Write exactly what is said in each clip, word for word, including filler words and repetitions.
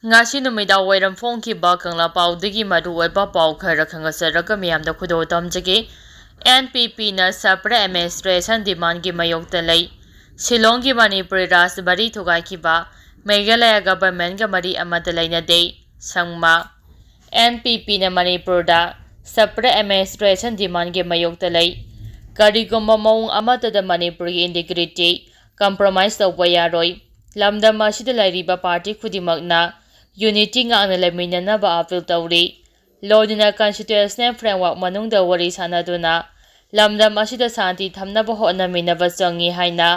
ꯉꯁꯤ ꯅꯨꯃꯤꯗꯥꯡ ꯋꯥꯏꯔꯝ ꯐꯣꯡꯈꯤꯕ ꯀꯪꯂꯥ ꯄꯥꯎꯗꯒꯤ ꯃꯔꯨꯑꯣꯏꯕ ꯄꯥꯎ ꯈꯔ ꯈꯪꯍꯟꯖꯔꯒ ꯃꯤꯌꯥꯝꯗ ꯈꯨꯗꯣꯜ ꯇꯝꯖꯒꯦ꯫ ꯑꯦꯟ ꯄꯤ ꯄꯤꯅ separate administration demandꯒꯤ ꯃꯥꯌꯣꯛꯇ ꯂꯩ꯫ ꯁꯤꯂꯣꯡꯒꯤ ꯃꯅꯤꯄꯨꯔꯤ ꯔꯥꯖꯕꯥꯔꯤ ꯊꯨꯒꯥꯏꯈꯤꯕ ꯃꯦꯘꯥꯂꯌꯥ governmentꯒ ꯃꯔꯤ ꯑꯃꯠꯇ ꯂꯩꯅꯗꯦ꯫ ꯁꯪꯃꯥ꯫ ꯑꯦꯟ ꯄꯤ ꯄꯤꯅ ꯃꯅꯤꯄꯨꯔꯗ separate administration demandꯒꯤ ꯃꯥꯌꯣꯛꯇ ꯂꯩ꯫ ꯀꯔꯤꯒꯨꯝꯕ ꯃꯑꯣꯡ ꯑꯃꯠꯇꯗ ꯃꯅꯤꯄꯨꯔꯒꯤ integrity compromise ꯇꯧꯕ ꯌꯥꯔꯣꯏ꯫ ꯂꯝꯗꯝ ꯑꯁꯤꯗ ꯂꯩꯔꯤꯕ party ꯈꯨꯗꯤꯡꯃꯛꯅ unity ꯉꯥꯛꯅ ꯂꯩꯃꯤꯟꯅꯅꯕ appeal ꯇꯧꯔꯤ꯫ ꯂꯣꯏꯅꯅ constitutional framework ꯃꯅꯨꯡꯗ ꯋꯥꯔꯤ ꯁꯥꯅꯗꯨꯅ ꯂꯝꯗꯝ ꯑꯁꯤꯗ ꯁꯥꯟꯇꯤ ꯊꯝꯅꯕ ꯍꯣꯠꯅꯃꯤꯟꯅꯕ ꯆꯪꯏ ꯍꯥꯏꯅ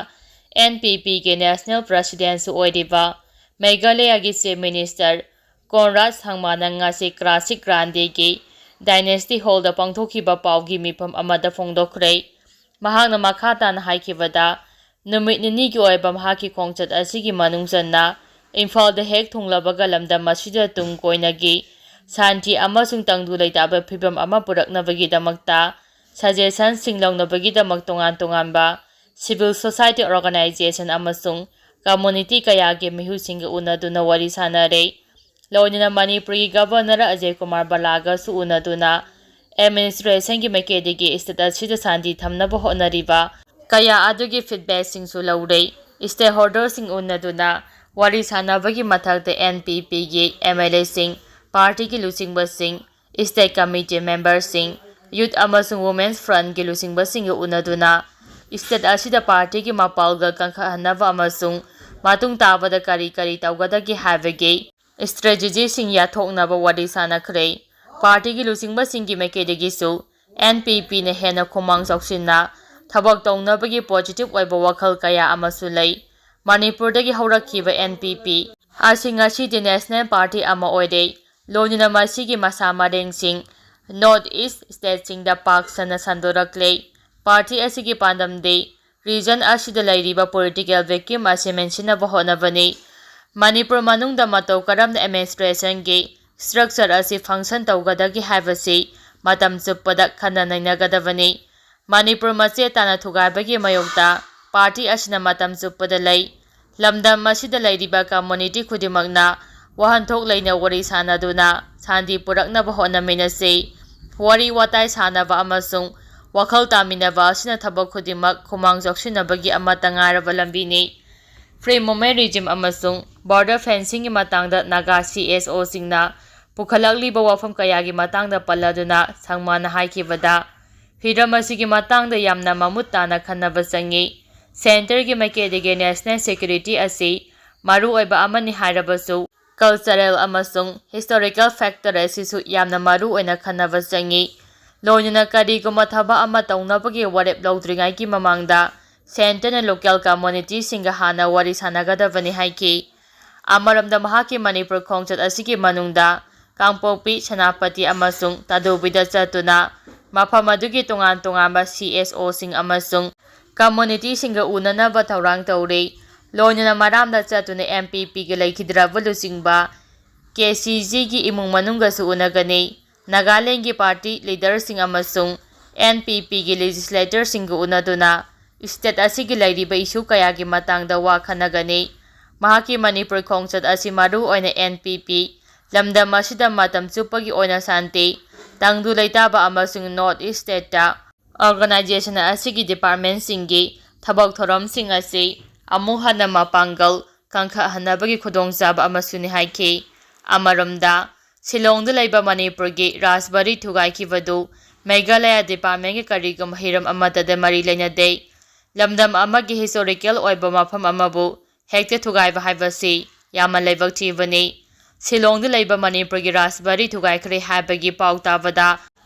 ꯑꯦꯟ ꯄꯤ ꯄꯤꯒꯤ national presidentꯁꯨ ꯑꯣꯏꯔꯤꯕ ꯃꯦꯘꯥꯂꯌꯥꯒꯤ Chief Minister ꯀꯣꯟꯔꯥꯗ ꯁꯪꯃꯥꯅ ꯉꯁꯤ ꯀ꯭ꯂꯥꯁꯤꯛ ꯒ꯭ꯔꯥꯟꯗꯤꯒꯤ Dynasty Hallꯗ ꯄꯥꯡꯊꯣꯛꯈꯤꯕ ꯄꯥꯎꯒꯤ ꯃꯤꯐꯝ ꯑꯃꯗ ꯐꯣꯡꯗꯣꯛꯈ꯭ꯔꯦ꯫ ꯃꯍꯥꯛꯅ ꯃꯈꯥ ꯇꯥꯅ ꯍꯥꯏꯈꯤꯕꯗ, ꯅꯨꯃꯤꯠ ꯅꯤꯅꯤꯒꯤ ꯑꯣꯏꯕ ꯃꯍꯥꯛꯀꯤ ꯈꯣꯡꯆꯠ ꯑꯁꯤꯒꯤ ꯃꯅꯨꯡ ꯆꯟꯅ ꯏꯝꯐꯥꯜꯗ ꯍꯦꯛ ꯊꯨꯡꯂꯕꯒ ꯂꯝꯗꯝ ꯑꯁꯤꯗ ꯇꯨꯡ ꯀꯣꯏꯅꯒꯤ ꯁꯥꯟꯇꯤ ꯑꯃꯁꯨꯡ ꯇꯪꯗꯨ ꯂꯩꯇꯥꯕ ꯐꯤꯕꯝ ꯑꯃ ꯄꯨꯔꯛꯅꯕꯒꯤꯗꯃꯛꯇ suggestionꯁꯤꯡ ꯂꯧꯅꯕꯒꯤꯗꯃꯛ ꯇꯣꯉꯥꯟ ꯇꯣꯉꯥꯟꯕ civil society organization ꯑꯃꯁꯨꯡ community ꯀꯌꯥꯒꯤ ꯃꯤꯍꯨꯠꯁꯤꯡꯒ ꯎꯅꯗꯨꯅ ꯋꯥꯔꯤ ꯁꯥꯅꯔꯦ꯫ ꯂꯣꯏꯅꯅ ꯃꯅꯤꯄꯨꯔꯒꯤ Governor ꯑꯖꯌ ꯀꯨꯃꯥꯔ ꯕꯂꯥꯒꯁꯨ ꯎꯅꯗꯨꯅ administrationꯒꯤ ꯃꯥꯏꯀꯩꯗꯒꯤ state ꯑꯁꯤꯗ ꯁꯥꯟꯇꯤ ꯊꯝꯅꯕ ꯍꯣꯠꯅꯔꯤꯕ ꯀꯌꯥ ꯑꯗꯨꯒꯤ feedbackꯁꯤꯡꯁꯨ ꯂꯧꯔꯦ꯫ Stakeholderꯁꯤꯡ ꯎꯅꯗꯨꯅ ꯋꯥꯔꯤ ꯁꯥꯅꯕꯒꯤ ꯃꯊꯛꯇ ꯑꯦꯟ ꯄꯤ ꯄꯤꯒꯤ ꯑꯦꯝ ꯑꯦꯜ ꯑꯦꯁꯤꯡ, partyꯒꯤ ꯂꯨꯆꯤꯡꯕꯁꯤꯡ, state committee memberꯁꯤꯡ, youth ꯑꯃꯁꯨꯡ Women's Frontꯀꯤ ꯂꯨꯆꯤꯡꯕꯁꯤꯡꯒ ꯎꯅꯗꯨꯅ state ꯑꯁꯤꯗ partyꯒꯤ ꯃꯄꯥꯡꯒꯜ ꯀꯟꯈꯠꯍꯟꯅꯕ ꯑꯃꯁꯨꯡ ꯃꯇꯨꯡ ꯇꯥꯕꯗ ꯀꯔꯤ ꯀꯔꯤ ꯇꯧꯒꯗꯒꯦ ꯍꯥꯏꯕꯒꯤ strategyꯁꯤꯡ ꯌꯥꯊꯣꯛꯅꯕ ꯋꯥꯔꯤ ꯁꯥꯅꯈ꯭ꯔꯦ꯫ Partyꯒꯤ ꯂꯨꯆꯤꯡꯕꯁꯤꯡꯒꯤ ꯃꯥꯏꯀꯩꯗꯒꯤꯁꯨ ꯑꯦꯟ ꯄꯤ ꯄꯤꯅ ꯍꯦꯟꯅ ꯈꯨꯃꯥꯡ ꯆꯥꯎꯁꯤꯟꯅ ꯊꯕꯛ ꯇꯧꯅꯕꯒꯤ positive ꯑꯣꯏꯕ ꯋꯥꯈꯜ ꯀꯌꯥ ꯑꯃꯁꯨ ꯂꯩ꯫ ꯃꯅꯤꯄꯨꯔꯗꯒꯤ ꯍꯧꯔꯛꯈꯤꯕ ꯑꯦꯟ ꯄꯤ ꯄꯤ ꯑꯁꯤ ꯉꯁꯤꯗꯤ national party ꯑꯃ ꯑꯣꯏꯔꯦ꯫ ꯂꯣꯏꯅꯅ ꯃꯁꯤꯒꯤ ꯃꯁꯥ ꯃꯔꯦꯡꯁꯤꯡ North East stateꯁꯤꯡꯗ ꯄꯥꯛ ꯁꯟꯅ ꯁꯟꯗꯣꯔꯛꯂꯦ꯫ Party ꯑꯁꯤꯒꯤ ꯄꯥꯟꯗꯝꯗꯤ region ꯑꯁꯤꯗ ꯂꯩꯔꯤꯕ political vacuum ꯑꯁꯤ ꯃꯦꯟꯁꯤꯟꯅꯕ ꯍꯣꯠꯅꯕꯅꯤ꯫ ꯃꯅꯤꯄꯨꯔ ꯃꯅꯨꯡꯗ ꯃꯇꯧ ꯀꯔꯝꯅ administrationꯒꯤ structure ꯑꯁꯤ function ꯇꯧꯒꯗꯒꯦ ꯍꯥꯏꯕꯁꯤ ꯃꯇꯝ ꯆꯨꯞꯄꯗ ꯈꯟꯅ ꯅꯩꯅꯒꯗꯕꯅꯤ꯫ ꯃꯅꯤꯄꯨꯔ ꯃꯆꯦꯠ ꯇꯥꯅ ꯊꯨꯒꯥꯏꯕꯒꯤ ꯃꯥꯌꯣꯛꯇ party ꯑꯁꯤꯅ ꯃꯇꯝ ꯆꯨꯞꯄꯗ ꯂꯩ꯫ ꯂꯝꯗꯝ ꯑꯁꯤꯗ ꯂꯩꯔꯤꯕ community ꯈꯨꯗꯤꯡꯃꯛꯅ ꯋꯥꯍꯟꯊꯣꯛ ꯂꯩꯅ ꯋꯥꯔꯤ ꯁꯥꯅꯗꯨꯅ ꯁꯥꯟꯇꯤ ꯄꯨꯔꯛꯅꯕ ꯍꯣꯠꯅꯃꯤꯟꯅꯁꯤ꯫ ꯋꯥꯔꯤ ꯋꯥꯇꯥꯏ ꯁꯥꯅꯕ ꯑꯃꯁꯨꯡ ꯋꯥꯈꯜ ꯇꯥꯃꯤꯟꯅꯕ ꯑꯁꯤꯅ ꯊꯕꯛ ꯈꯨꯗꯤꯡꯃꯛ ꯈꯨꯃꯥꯡ ꯆꯥꯎꯁꯤꯟꯅꯕꯒꯤ ꯑꯃꯠꯇ ꯉꯥꯏꯔꯕ ꯂꯝꯕꯤꯅꯤ꯫ Free Movement Regime ꯑꯃꯁꯨꯡ Border Fencingꯒꯤ ꯃꯇꯥꯡꯗ ꯅꯥꯒꯥ C S Oꯁꯤꯡꯅ ꯄꯨꯈꯠꯂꯛꯂꯤꯕ ꯋꯥꯐꯝ ꯀꯌꯥꯒꯤ ꯃꯇꯥꯡꯗ ꯄꯜꯂꯗꯨꯅ ꯁꯪꯃꯥꯅ ꯍꯥꯏꯈꯤꯕꯗ, ꯍꯤꯔꯝ ꯑꯁꯤꯒꯤ ꯃꯇꯥꯡꯗ ꯌꯥꯝꯅ ꯃꯃꯨꯠ ꯇꯥꯅ ꯈꯟꯅꯕ ꯆꯪꯏ꯫ Centreꯒꯤ ꯃꯥꯏꯀꯩꯗꯒꯤ national security ꯑꯁꯤ ꯃꯔꯨꯑꯣꯏꯕ ꯑꯃꯅꯤ ꯍꯥꯏꯔꯕꯁꯨ, cultural ꯑꯃꯁꯨꯡ historical factor ꯑꯁꯤꯁꯨ ꯌꯥꯝꯅ ꯃꯔꯨ ꯑꯣꯏꯅ ꯈꯟꯅꯕ ꯆꯪꯏ꯫ ꯂꯣꯏꯅꯅ ꯀꯔꯤꯒꯨꯝꯕ ꯊꯕꯛ ꯑꯃ ꯇꯧꯅꯕꯒꯤ ꯋꯥꯔꯦꯞ ꯂꯧꯗ꯭ꯔꯤꯉꯩꯒꯤ ꯃꯃꯥꯡꯗ Centreꯅ local communityꯁꯤꯡꯒ ꯍꯥꯟꯅ ꯋꯥꯔꯤ ꯁꯥꯅꯒꯗꯕꯅꯤ ꯍꯥꯏꯈꯤ꯫ ꯑꯃꯔꯣꯝꯗ ꯃꯍꯥꯛꯀꯤ ꯃꯅꯤꯄꯨꯔ ꯈꯣꯡꯆꯠ ꯑꯁꯤꯒꯤ ꯃꯅꯨꯡꯗ ꯀꯥꯡꯄꯣꯛꯄꯤ, ꯁꯦꯅꯥꯄꯇꯤ ꯑꯃꯁꯨꯡ ꯇꯥꯗꯣꯕꯤꯗ ꯆꯠꯇꯨꯅ ꯃꯐꯝ ꯑꯗꯨꯒꯤ ꯇꯣꯉꯥꯟ ꯇꯣꯉꯥꯟꯕ C S Oꯁꯤꯡ ꯑꯃꯁꯨꯡ communityꯁꯤꯡꯒ ꯎꯅꯅꯕ ꯊꯧꯔꯥꯡ ꯇꯧꯔꯤ꯫ ꯂꯣꯏꯅꯅ ꯃꯔꯥꯝꯗ ꯆꯠꯇꯨꯅ N P Pꯒꯤ ꯂꯩꯈꯤꯗ꯭ꯔꯕ ꯂꯨꯆꯤꯡꯕ K C Gꯒꯤ ꯏꯃꯨꯡ ꯃꯅꯨꯡꯒꯁꯨ ꯎꯅꯒꯅꯤ꯫ ꯅꯥꯒꯥꯂꯦꯟꯒꯤ party leaderꯁꯤꯡ ꯑꯃꯁꯨꯡ N P Pꯒꯤ legislatorꯁꯤꯡꯒ ꯎꯅꯗꯨꯅ state ꯑꯁꯤꯒꯤ ꯂꯩꯔꯤꯕ issue ꯀꯌꯥꯒꯤ ꯃꯇꯥꯡꯗ ꯋꯥ ꯈꯟꯅꯒꯅꯤ꯫ ꯃꯍꯥꯛꯀꯤ ꯃꯅꯤꯄꯨꯔ ꯈꯣꯡꯆꯠ ꯑꯁꯤ ꯃꯔꯨ ꯑꯣꯏꯅ N P P, ꯂꯝꯗꯝ ꯑꯁꯤꯗ ꯃꯇꯝ ꯆꯨꯞꯄꯒꯤ ꯑꯣꯏꯅ ꯁꯥꯟꯇꯤ, ꯇꯪꯗꯨ ꯂꯩꯇꯥꯕ ꯑꯃꯁꯨꯡ North East stateꯇ organization ꯑꯁꯤꯒꯤ departmentꯁꯤꯡꯒꯤ ꯊꯕꯛ ꯊꯧꯔꯝꯁꯤꯡ ꯑꯁꯤ ꯑꯃꯨꯛ ꯍꯟꯅ ꯃꯄꯥꯡꯒꯜ ꯀꯟꯈꯠꯍꯟꯅꯕꯒꯤ ꯈꯨꯗꯣꯡꯆꯥꯕ ꯑꯃꯁꯨꯅꯤ ꯍꯥꯏꯈꯤ꯫ ꯑꯃꯔꯣꯝꯗ, ꯁꯤꯂꯣꯡꯗ ꯂꯩꯕ ꯃꯅꯤꯄꯨꯔꯒꯤ ꯔꯥꯖꯕꯥꯔꯤ ꯊꯨꯒꯥꯏꯈꯤꯕꯗꯨ ꯃꯦꯘꯥꯂꯌꯥ departmentꯒꯤ ꯀꯔꯤꯒꯨꯝꯕ ꯍꯤꯔꯝ ꯑꯃꯠꯇꯗ ꯃꯔꯤ ꯂꯩꯅꯗꯦ꯫ ꯂꯝꯗꯝ ꯑꯃꯒꯤ historical ꯑꯣꯏꯕ ꯃꯐꯝ ꯑꯃꯕꯨ ꯍꯦꯛꯇ ꯊꯨꯒꯥꯏꯕ ꯍꯥꯏꯕꯁꯤ ꯌꯥꯝꯅ ꯂꯥꯏꯕꯛ ꯊꯤꯕꯅꯤ꯫ ꯁꯤꯂꯣꯡꯗ ꯂꯩꯕ ꯃꯅꯤꯄꯨꯔꯒꯤ ꯔꯥꯖꯕꯥꯔꯤ ꯊꯨꯒꯥꯏꯈ꯭ꯔꯦ ꯍꯥꯏꯕꯒꯤ ꯄꯥꯎ ꯇꯥꯕꯗ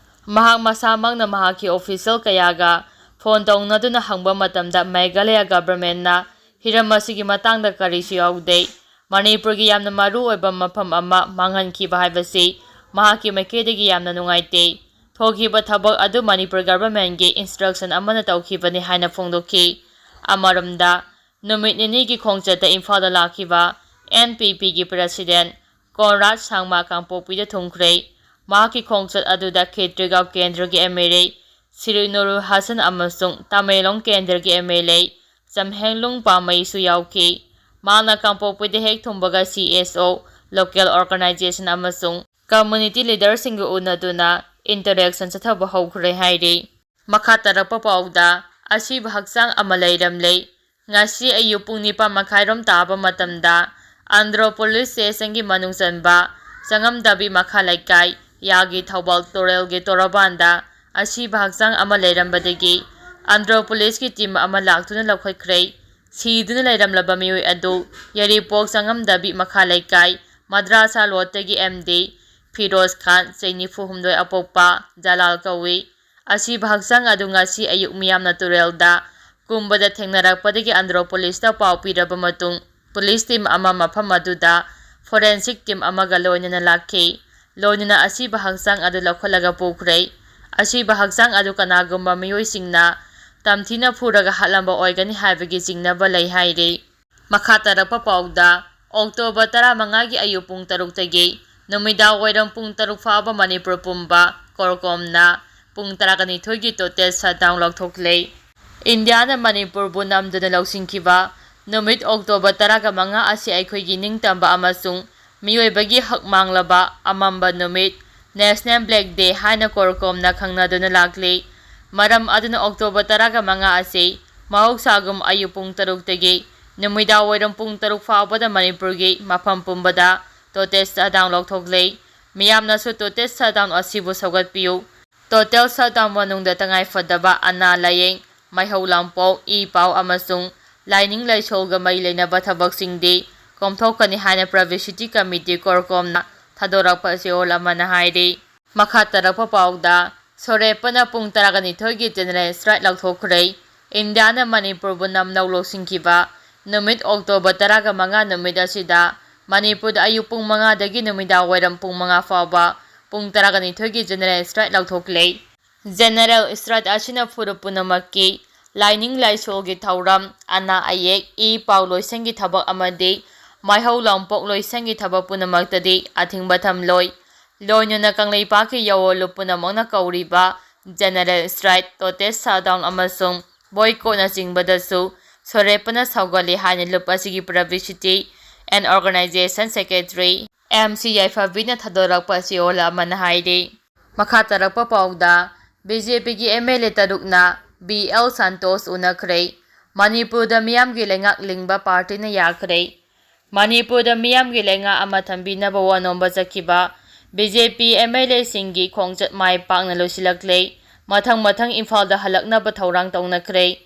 ꯃꯍꯥꯛ ꯃꯁꯥꯃꯛꯅ ꯃꯍꯥꯛꯀꯤ official ꯀꯌꯥꯒ phone ꯇꯧꯅꯗꯨꯅ ꯍꯪꯕ ꯃꯇꯝꯗ ꯃꯦꯘꯥꯂꯌꯥ governmentꯅ ꯍꯤꯔꯝ ꯑꯁꯤꯒꯤ ꯃꯇꯥꯡꯗ ꯀꯔꯤꯁꯨ ꯌꯥꯎꯗꯦ꯫ ꯃꯅꯤꯄꯨꯔꯒꯤ ꯌꯥꯝꯅ ꯃꯔꯨ ꯑꯣꯏꯕ ꯃꯐꯝ ꯑꯃ ꯃꯥꯡꯍꯟꯈꯤꯕ ꯍꯥꯏꯕꯁꯤ ꯃꯍꯥꯛꯀꯤ ꯃꯥꯏꯀꯩꯗꯒꯤ ꯌꯥꯝꯅ ꯅꯨꯡꯉꯥꯏꯇꯦ꯫ ꯊꯣꯛꯈꯤꯕ ꯊꯕꯛ ꯑꯗꯨ ꯃꯅꯤꯄꯨꯔ governmentꯀꯤ instruction ꯑꯃꯅ ꯇꯧꯈꯤꯕꯅꯤ ꯍꯥꯏꯅ ꯐꯣꯡꯗꯣꯛꯈꯤ꯫ ꯑꯃꯔꯣꯝꯗ, ꯅꯨꯃꯤꯠ ꯅꯤꯅꯤꯒꯤ ꯈꯣꯡꯆꯠꯇ ꯏꯝꯐꯥꯜꯗ ꯂꯥꯛꯈꯤꯕ N P Pꯒꯤ president ꯀꯣꯟꯔꯥꯗ ꯁꯥꯡꯃ ꯀꯥꯡꯄꯣꯛꯄꯤꯗ ꯊꯨꯡꯈ꯭ꯔꯦ꯫ ꯃꯍꯥꯛꯀꯤ ꯈꯣꯡꯆꯠ ꯑꯗꯨꯗ ꯈꯦꯇ꯭ꯔꯤꯒꯥꯎ ꯀꯦꯟꯗ꯭ꯔꯒꯤ M L A Shri ꯅꯨꯔꯨꯜ Hasan ꯑꯃꯁꯨꯡ ꯇꯃꯦꯡꯂꯣꯡ ꯀꯦꯟꯗ꯭ꯔꯒꯤ M L A ꯆꯝꯍꯦꯡꯂꯨꯡ ꯄꯥꯃꯩꯁꯨ ꯌꯥꯎꯈꯤ꯫ ꯃꯍꯥꯛꯅ ꯀꯥꯡꯄꯣꯛꯄꯤꯗ ꯍꯦꯛ ꯊꯨꯡꯕꯒ C S O local organization ꯑꯃꯁꯨꯡ community leaderꯁꯤꯡꯒ ꯎꯅꯗꯨꯅ interaction ꯆꯠꯊꯕ ꯍꯧꯈ꯭ꯔꯦ ꯍꯥꯏꯔꯤ꯫ ꯃꯈꯥ ꯇꯥꯔꯛꯄ ꯄꯥꯎꯗ, ꯑꯁꯤꯕ ꯍꯛꯆꯥꯡ ꯑꯃ ꯂꯩꯔꯝꯂꯦ꯫ ꯉꯁꯤ ꯑꯌꯨꯛ ꯄꯨꯡ ꯅꯤꯄꯥꯟ ꯃꯈꯥꯏꯔꯣꯝ ꯇꯥꯕ ꯃꯇꯝꯗ ꯑꯟꯗ꯭ꯔꯣ ꯄꯨꯂꯤꯁ ꯁ꯭ꯇꯦꯁꯟꯒꯤ ꯃꯅꯨꯡ ꯆꯟꯕ ꯆꯉꯝꯗꯕꯤ ꯃꯈꯥ ꯂꯩꯀꯥꯏ ꯌꯥꯒꯤ ꯊꯧꯕꯥꯜ ꯇꯨꯔꯦꯜꯒꯤ ꯇꯣꯔꯕꯥꯟꯗ ꯑꯁꯤꯕ ꯍꯛꯆꯥꯡ ꯑꯃ ꯂꯩꯔꯝꯕꯗꯒꯤ ꯑꯟꯗ꯭ꯔꯣ ꯄꯨꯂꯤꯁꯀꯤ ꯇꯤꯝ ꯑꯃ ꯂꯥꯛꯇꯨꯅ ꯂꯧꯈꯠꯈ꯭ꯔꯦ꯫ ꯁꯤꯗꯨꯅ ꯂꯩꯔꯝꯂꯕ ꯃꯤꯑꯣꯏ ꯑꯗꯨ ꯌꯥꯏꯔꯤꯄꯣꯛ ꯆꯉꯝꯗꯕꯤ ꯃꯈꯥ ꯂꯩꯀꯥꯏ ꯃꯗ꯭ꯔꯥꯁꯥ ꯂꯣꯠꯇꯒꯤ ꯑꯦꯝ ꯗꯤ ꯐꯤꯔꯣꯖ ꯈꯥꯟ, ꯆꯍꯤ ꯅꯤꯐꯨ ꯍꯨꯝꯗꯣꯏ ꯑꯄꯣꯛꯄ ꯖꯂꯥꯜ ꯀꯧꯏ꯫ ꯑꯁꯤꯕ ꯍꯛꯆꯥꯡ ꯑꯗꯨ ꯉꯁꯤ ꯑꯌꯨꯛ ꯃꯤꯌꯥꯝꯅ ꯇꯨꯔꯦꯜꯗ ꯀꯨꯝꯕꯗ ꯊꯦꯡꯅꯔꯛꯄꯗꯒꯤ ꯑꯟꯗ꯭ꯔꯣ ꯄꯨꯂꯤꯁꯇ ꯄꯥꯎ ꯄꯤꯔꯕ ꯃꯇꯨꯡ, ꯄꯨꯂꯤꯁ ꯇꯤꯝ ꯑꯃ ꯃꯐꯝ ꯑꯗꯨꯗ ꯐꯣꯔꯦꯟꯁꯤꯛ ꯇꯤꯝ ꯑꯃꯒ ꯂꯣꯏꯅꯅ ꯂꯥꯛꯈꯤ꯫ ꯂꯣꯏꯅꯅ ꯑꯁꯤꯕ ꯍꯛꯆꯥꯡ ꯑꯗꯨ ꯂꯧꯈꯠꯂꯒ ꯄꯨꯈ꯭ꯔꯦ꯫ ꯑꯁꯤꯕ ꯍꯛꯆꯥꯡ ꯑꯗꯨ ꯀꯅꯥꯒꯨꯝꯕ ꯃꯤꯑꯣꯏꯁꯤꯡꯅ ꯇꯝꯊꯤꯅ ꯐꯨꯔꯒ ꯍꯥꯠꯂꯝꯕ ꯑꯣꯏꯒꯅꯤ ꯍꯥꯏꯕꯒꯤ ꯆꯤꯡꯅꯕ ꯂꯩ ꯍꯥꯏꯔꯤ꯫ ꯃꯈꯥ ꯇꯥꯔꯛꯄ ꯄꯥꯎꯗ, ꯑꯣꯛꯇꯣꯕꯔ ꯇꯔꯥꯃꯉꯥꯒꯤ ꯑꯌꯨꯛ ꯄꯨꯡ ꯇꯔꯨꯛꯇꯒꯤ ꯅꯨꯃꯤꯗꯥꯡ ꯋꯥꯏꯔꯝ ꯄꯨꯡ ꯇꯔꯨꯛ ꯐꯥꯎꯕ ꯃꯅꯤꯄꯨꯔ ꯄꯨꯝꯕ ꯀꯣꯔꯀꯣꯝꯅ ꯄꯨꯡ ꯇꯔꯥꯒꯅꯤꯊꯣꯏꯒꯤ total shutdown ꯂꯧꯊꯣꯛꯂꯦ꯫ ꯏꯟꯗꯤꯌꯥꯅ ꯃꯅꯤꯄꯨꯔꯕꯨ ꯅꯝꯗꯨꯅ ꯂꯧꯁꯤꯟꯈꯤꯕ ꯅꯨꯃꯤꯠ ꯑꯣꯛꯇꯣꯕꯔ ꯇꯔꯥꯒ ꯃꯉꯥ ꯑꯁꯤ ꯑꯩꯈꯣꯏꯒꯤ ꯅꯤꯡꯇꯝꯕ ꯑꯃꯁꯨꯡ ꯃꯤꯑꯣꯏꯕꯒꯤ ꯍꯛ ꯃꯥꯡꯂꯕ ꯑꯃꯝꯕ ꯅꯨꯃꯤꯠ, National Black Day ꯍꯥꯏꯅ ꯀꯣꯔꯀꯣꯝꯅ ꯈꯪꯅꯗꯨꯅ ꯂꯥꯛꯂꯤ꯫ ꯃꯔꯝ ꯑꯗꯨꯅ ꯑꯣꯛꯇꯣꯕꯔ ꯇꯔꯥꯒ ꯃꯉꯥ ꯑꯁꯤ ꯃꯍꯧꯁꯥꯒꯨꯝ ꯑꯌꯨꯛ ꯄꯨꯡ ꯇꯔꯨꯛꯇꯒꯤ ꯅꯨꯃꯤꯗꯥꯡ ꯋꯥꯏꯔꯝ ꯄꯨꯡ ꯇꯔꯨꯛ ꯐꯥꯎꯕꯗ ꯃꯅꯤꯄꯨꯔꯒꯤ ꯃꯐꯝ ꯄꯨꯝꯕꯗ total shutdown ꯂꯧꯊꯣꯛꯂꯦ꯫ ꯃꯤꯌꯥꯝꯅꯁꯨ total shutdown ꯑꯁꯤꯕꯨ ꯁꯧꯒꯠꯄꯤꯌꯨ꯫ Total shutdown ꯃꯅꯨꯡꯗ ꯇꯉꯥꯏꯐꯗꯕ ꯑꯅꯥ ꯂꯥꯌꯦꯡ, ꯃꯩꯍꯧ ꯂꯥꯡꯄꯣꯛ, ꯏ ꯄꯥꯎ ꯑꯃꯁꯨꯡ ꯂꯥꯏꯅꯤꯡ ꯂꯥꯏꯁꯣꯜꯒ ꯃꯔꯤ ꯂꯩꯅꯕ ꯊꯕꯛꯁꯤꯡꯗꯤ ꯀꯣꯝꯊꯣꯛꯀꯅꯤ ꯍꯥꯏꯅ Publicity Committee ꯀꯣꯔꯀꯣꯝꯅ ꯊꯥꯗꯣꯔꯛꯄ ꯆꯦꯔꯣꯜ ꯑꯃꯅ ꯍꯥꯏꯔꯤ꯫ ꯃꯈꯥ ꯇꯥꯔꯛꯄ ꯄꯥꯎꯗ, ꯁꯣꯔꯦꯞꯄꯅ ꯄꯨꯡ ꯇꯔꯥꯒꯅꯤꯊꯣꯏꯒꯤ general strike ꯂꯧꯊꯣꯛꯈ꯭ꯔꯦ꯫ ꯏꯟꯗꯤꯌꯥꯅ ꯃꯅꯤꯄꯨꯔꯕꯨ ꯅꯝꯅꯧ ꯂꯧꯁꯤꯟꯈꯤꯕ ꯅꯨꯃꯤꯠ ꯑꯣꯛꯇꯣꯕꯔ ꯇꯔꯥꯒ ꯃꯉꯥ ꯅꯨꯃꯤꯠ ꯑꯁꯤꯗ ꯃꯅꯤꯄꯨꯔꯗ ꯑꯌꯨꯛ ꯄꯨꯡ ꯃꯉꯥꯗꯒꯤ ꯅꯨꯃꯤꯗꯥꯡ ꯋꯥꯏꯔꯝ ꯄꯨꯡ ꯃꯉꯥ ꯐꯥꯎꯕ ꯄꯨꯡ ꯇꯔꯥꯒꯅꯤꯊꯣꯏꯒꯤ general strike ꯂꯧꯊꯣꯛꯂꯦ꯫ General strike ꯑꯁꯤꯅ ꯐꯨꯔꯨꯞ ꯄꯨꯝꯅꯃꯛꯀꯤ ꯂꯥꯏꯅꯤꯡ ꯂꯥꯏꯁꯣꯜꯒꯤ ꯊꯧꯔꯝ, ꯑꯅꯥ ꯑꯌꯦꯛ, ꯏ ꯄꯥꯎ ꯂꯣꯏꯁꯪꯒꯤ ꯊꯕꯛ ꯑꯃꯗꯤ ꯃꯩꯍꯧ ꯂꯥꯡꯄꯣꯛ ꯂꯣꯏꯁꯪꯒꯤ ꯊꯕꯛ ꯄꯨꯝꯅꯃꯛꯇꯗꯤ ꯑꯊꯤꯡꯕ ꯊꯝꯂꯣꯏ꯫ ꯂꯣꯏꯅꯅ ꯀꯪꯂꯩꯄꯥꯛꯀꯤ ꯌꯥꯑꯣꯟꯂꯨꯞ ꯄꯨꯝꯅꯃꯛꯅ ꯀꯧꯔꯤꯕ general strike, total shutdown ꯑꯃꯁꯨꯡ boycottꯅꯆꯤꯡꯕꯗꯁꯨ ꯁꯣꯔꯦꯞꯄꯅ ꯁꯧꯒꯠꯂꯤ ꯍꯥꯏꯅ ꯂꯨꯞ ꯑꯁꯤꯒꯤ Publicity and Organization Secretary M C ꯌꯥꯏꯐꯕꯤꯅ ꯊꯥꯗꯣꯔꯛꯄ ꯆꯦꯌꯣꯜ ꯑꯃꯅ ꯍꯥꯏꯔꯤ꯫ ꯃꯈꯥ ꯇꯥꯔꯛꯄ ꯄꯥꯎꯗ, ꯕꯤ ꯖꯦ ꯄꯤꯒꯤ ꯑꯦꯝ ꯑꯦꯜ ꯑꯦ ꯇꯔꯨꯛꯅ ꯕꯤ ꯑꯦꯜ ꯁꯥꯟꯇꯣꯁ ꯎꯅꯈ꯭ꯔꯦ꯫ ꯃꯅꯤꯄꯨꯔꯗ ꯃꯤꯌꯥꯝꯒꯤ ꯂꯩꯉꯥꯛ ꯂꯤꯡꯕ ꯄꯥꯔꯇꯤꯅ ꯌꯥꯈ꯭ꯔꯦ꯫ ꯃꯅꯤꯄꯨꯔꯗ ꯃꯤꯌꯥꯝꯒꯤ ꯂꯩꯉꯥꯛ ꯑꯃ ꯊꯝꯕꯤꯅꯕ ꯋꯥ ꯅꯣꯝꯕ ꯆꯠꯈꯤꯕ B J P M L ꯑꯦꯁꯤꯡꯒꯤ ꯈꯣꯡꯆꯠ ꯃꯥꯏ ꯄꯥꯛꯅ ꯂꯣꯏꯁꯤꯜꯂꯛꯂꯦ꯫ ꯃꯊꯪ ꯃꯊꯪ ꯏꯝꯐꯥꯜꯗ ꯍꯜꯂꯛꯅꯕ ꯊꯧꯔꯥꯡ ꯇꯧꯅꯈ꯭ꯔꯦ꯫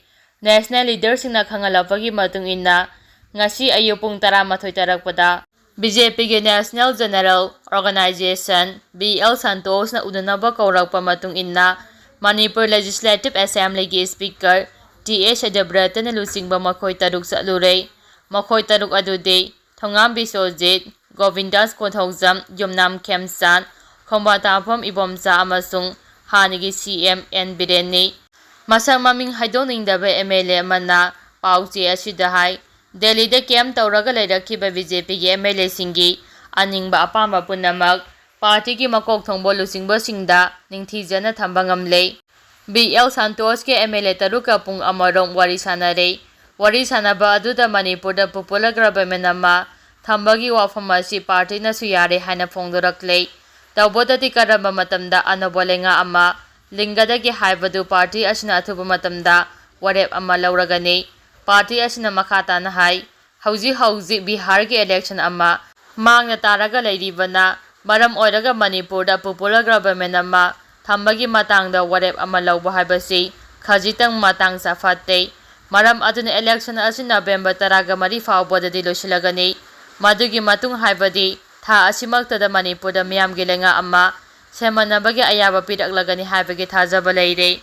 ꯅꯦꯁꯅꯦꯜ ꯂꯤꯗꯔꯁꯤꯡꯅ ꯈꯪꯍꯜꯂꯛꯄꯒꯤ ꯃꯇꯨꯡ ꯏꯟꯅ, ꯉꯁꯤ ꯑꯌꯨꯛ ꯄꯨꯡ ꯇꯔꯥꯃꯥꯊꯣꯏ ꯇꯥꯔꯛꯄꯗ ꯕꯤ ꯖꯦ ꯄꯤꯒꯤ National General Organization B L ꯁꯟꯇꯣꯁꯅ ꯎꯅꯅꯕ ꯀꯧꯔꯛꯄ ꯃꯇꯨꯡ ꯏꯟꯅ, ꯃꯅꯤꯄꯨꯔ Legislative Assemblyꯒꯤ Speaker ꯇꯤ ꯑꯦꯁ ꯁꯗ꯭ꯌꯕ꯭ꯔꯇꯅ ꯂꯨꯆꯤꯡꯕ ꯃꯈꯣꯏ ꯇꯔꯨꯛ ꯆꯠꯂꯨꯔꯦ꯫ ꯃꯈꯣꯏ ꯇꯔꯨꯛ ꯑꯗꯨꯗꯤ ꯊꯣꯉꯥꯝ ꯕꯤꯁ꯭ꯋꯖꯤꯠ, ꯒꯣꯕꯤꯟꯗꯥꯁ ꯀꯣꯟꯊꯧꯖꯝ, ꯌꯨꯝꯅꯥꯝ ꯈꯦꯝꯆꯥꯟ, ꯈꯣꯡꯕꯥꯇꯥꯐꯝ ꯏꯕꯣꯝꯆꯥ ꯑꯃꯁꯨꯡ ꯍꯥꯟꯅꯒꯤ ꯁꯤ ꯑꯦꯝ ꯑꯦꯟ ꯕꯤꯔꯦꯟꯅꯤ꯫ ꯃꯁꯛ ꯃꯃꯤꯡ ꯍꯥꯏꯗꯣꯛꯅꯤꯡꯗꯕ ꯑꯦꯝ ꯑꯦꯜ ꯑꯦ ꯑꯃꯅ ꯄꯥꯎꯆꯦ ꯑꯁꯤꯗ ꯍꯥꯏ, ꯗꯦꯜꯂꯤꯗ ꯀꯦꯝꯞ ꯇꯧꯔꯒ ꯂꯩꯔꯛꯈꯤꯕ ꯕꯤ ꯖꯦ ꯄꯤꯒꯤ ꯑꯦꯝ ꯑꯦꯜ ꯑꯦꯁꯤꯡꯒꯤ ꯑꯅꯤꯡꯕ ꯑꯄꯥꯝꯕ ꯄꯨꯝꯅꯃꯛ ꯄꯥꯔꯇꯤꯒꯤ ꯃꯀꯣꯛ ꯊꯣꯡꯕ ꯂꯨꯆꯤꯡꯕꯁꯤꯡꯗ ꯅꯤꯡꯊꯤꯖꯅ ꯊꯝꯕ ꯉꯝꯂꯦ꯫ ꯕꯤ ꯑꯦꯜ ꯁꯟꯇꯣꯁꯀꯤ ꯑꯦꯝ ꯑꯦꯜ ꯑꯦ ꯇꯔꯨꯛꯀ ꯄꯨꯡ ꯑꯃꯔꯣꯝ ꯋꯥꯔꯤ ꯁꯥꯟꯅꯔꯦ꯫ ꯋꯥꯔꯤ ꯁꯥꯟꯅꯕ ꯑꯗꯨꯗ ꯃꯅꯤꯄꯨꯔꯗ popular government ꯑꯃ ꯊꯝꯕꯒꯤ ꯋꯥꯐꯝ ꯑꯁꯤ ꯄꯥꯔꯇꯤꯅꯁꯨ ꯌꯥꯔꯦ ꯍꯥꯏꯅ ꯐꯣꯡꯗꯣꯔꯛꯂꯦ꯫ ꯇꯧꯕꯇꯗꯤ ꯀꯔꯝꯕ ꯃꯇꯝꯗ ꯑꯅꯧꯕ ꯂꯩꯉꯥꯛ ꯑꯃ ꯂꯤꯡꯒꯗꯒꯦ ꯍꯥꯏꯕꯗꯨ ꯄꯥꯔꯇꯤ ꯑꯁꯤꯅ ꯑꯊꯨꯕ ꯃꯇꯝꯗ ꯋꯥꯔꯦꯞ ꯑꯃ ꯂꯧꯔꯒꯅꯤ꯫ ꯄꯥꯔꯇꯤ ꯑꯁꯤꯅ ꯃꯈꯥ ꯇꯥꯅ ꯍꯥꯏ, ꯍꯧꯖꯤꯛ ꯍꯧꯖꯤꯛ ꯕꯤꯍꯥꯔꯒꯤ election ꯑꯃ ꯃꯥꯡꯗ ꯇꯥꯔꯒ ꯂꯩꯔꯤꯕꯅ ꯃꯔꯝ ꯑꯣꯏꯔꯒ ꯃꯅꯤꯄꯨꯔꯗ popular government ꯑꯃ ꯊꯝꯕꯒꯤ ꯃꯇꯥꯡꯗ ꯋꯥꯔꯦꯞ ꯑꯃ ꯂꯧꯕ ꯍꯥꯏꯕꯁꯤ ꯈꯖꯤꯛꯇꯪ ꯃꯇꯥꯡ ꯆꯥꯐꯠꯇꯦ꯫ ꯃꯔꯝ ꯑꯗꯨꯅ election ꯑꯁꯤ ꯅꯕꯦꯝꯕꯔ ꯇꯔꯥꯒ ꯃꯔꯤ ꯐꯥꯎꯕꯗꯗꯤ ꯂꯣꯏꯁꯤꯜꯂꯒꯅꯤ꯫ ꯃꯗꯨꯒꯤ ꯃꯇꯨꯡ, ꯍꯥꯏꯕꯗꯤ ꯊꯥ ꯑꯁꯤꯃꯛꯇꯗ ꯃꯅꯤꯄꯨꯔꯗ ꯃꯤꯌꯥꯝꯒꯤ ꯂꯩꯉꯥꯛ ꯑꯃ ꯁꯦꯝꯃꯟꯅꯕꯒꯤ ꯑꯌꯥꯕ ꯄꯤꯔꯛꯂꯒꯅꯤ ꯍꯥꯏꯕꯒꯤ ꯊꯥꯖꯕ ꯂꯩꯔꯦ꯫